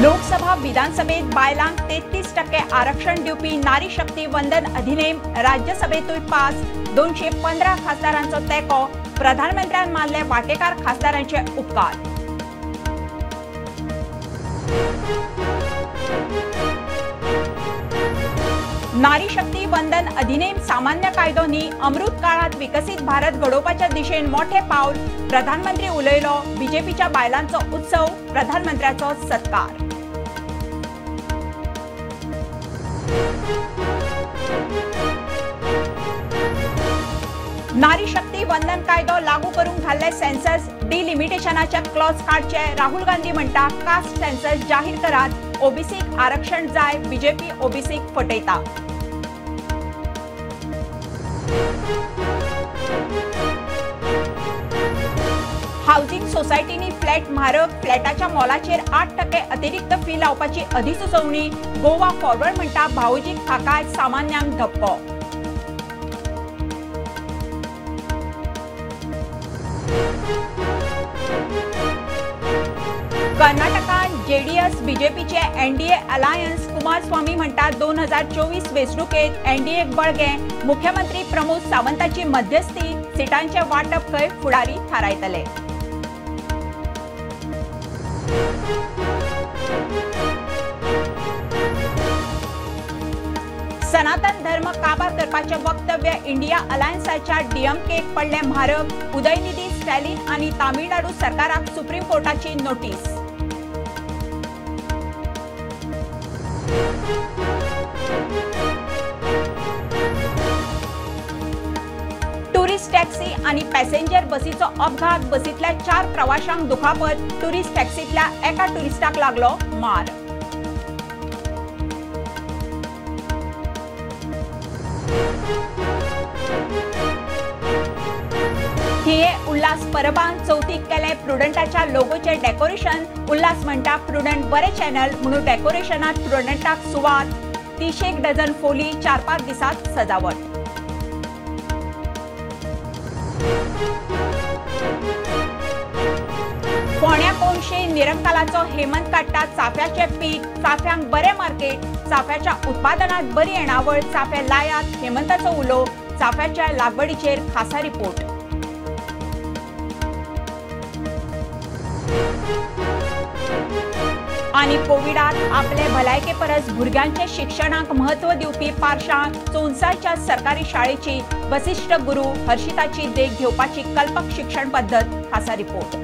Lok Sabha विधानसभेत बायलांक 33% आरक्षण दिवपी नारी शक्ती वंदन अधिनेम राज्यसभेतूय पास। 215 खासदारांचो तेंको। प्रधानमंत्र्यान मानले वाटेकार खासदारांचे उपकार। नारी शक्ती वंदन अधिनेम सामान्य कायदो न्ही, अमृत काळात विकसीत भारत घडोवपाच्या दिशेन मोठे पावल। प्रधानमंत्री उलयलो, बीजेपीच्या बायलांचो उत्सव, प्रधानमंत्र्याचो सत्कार। नारी शक्ती वंदन कायदो लागू करूंक घाल्ले सेन्सस डिलिमिटेशनाचे क्लॉज काडचे। राहुल गांधी म्हणटा कास्ट सेन्सस जाहीर करात, ओबीसीक आरक्षण जाय, बीजेपी ओबीसीक फटयता। हाऊसिंग सोसायटींनी फ्लॅट म्हारग, फ्लॅटाच्या मोलाचेर 8% अतिरिक्त फी लावपाची अधिसुचोवणी। गोवा फॉरवर्ड म्हणटा भावोजीक थाकाय, सामान्यांक धपको। कर्नाटकांत जेडीएस बीजेपीचे एनडीए अलायन्स। कुमारस्वामी म्हणटात 2024 वेंचणुकेत एनडीएक बळगें। मुख्यमंत्री प्रमोद सावंताची मध्यस्थी, सिटांचें वांटप खंय फुडारी थारायतले। सनातन धर्म काबार करपाचें वक्तव्य इंडिया अलायन्साच्या डीएमकेक पडलें म्हारग। उदयनिधी स्टॅलिन आनी तामिळनाडू सरकाराक सुप्रीम कोर्टाची नोटीस। टुरिस्ट टॅक्सी आणि पॅसेंजर बसीचो अपघात, बसींतल्या 4 प्रवाशांक दुखापत। टुरिस्ट टॅक्सींतल्या एका टुरिस्टाक लागलो मार। थिये उल्हास परबान चवथीक केलें प्रुडंटाच्या लोगोचें डेकोरेशन। उल्हास म्हणटा प्रुडंट बरें चॅनल म्हणून डेकोरेशनात प्रुडंटाक सुवात। 30 डझन फोली, 4-5 दिसांत सजावट। फोण्या कोनशे निरंकालाचो हेमंत काडटा चाफ्याचें पीक। चाफ्यांक बरें मार्केट, चाफ्याच्या उत्पादनात बरी येणावळ। चाफे लायात, हेमंताचो उलो। चाफ्याच्या लागवडीचेर खासा रिपोर्ट। आनी कोविडात आपले भलायके परस भुरग्यांचे शिक्षणाक महत्व दिवपी पारशा चोंसाच्या सरकारी शाळेची वसिष्ठ गुरू हर्षिताची देख घेवपाची कल्पक शिक्षण पद्दत। खासा रिपोर्ट।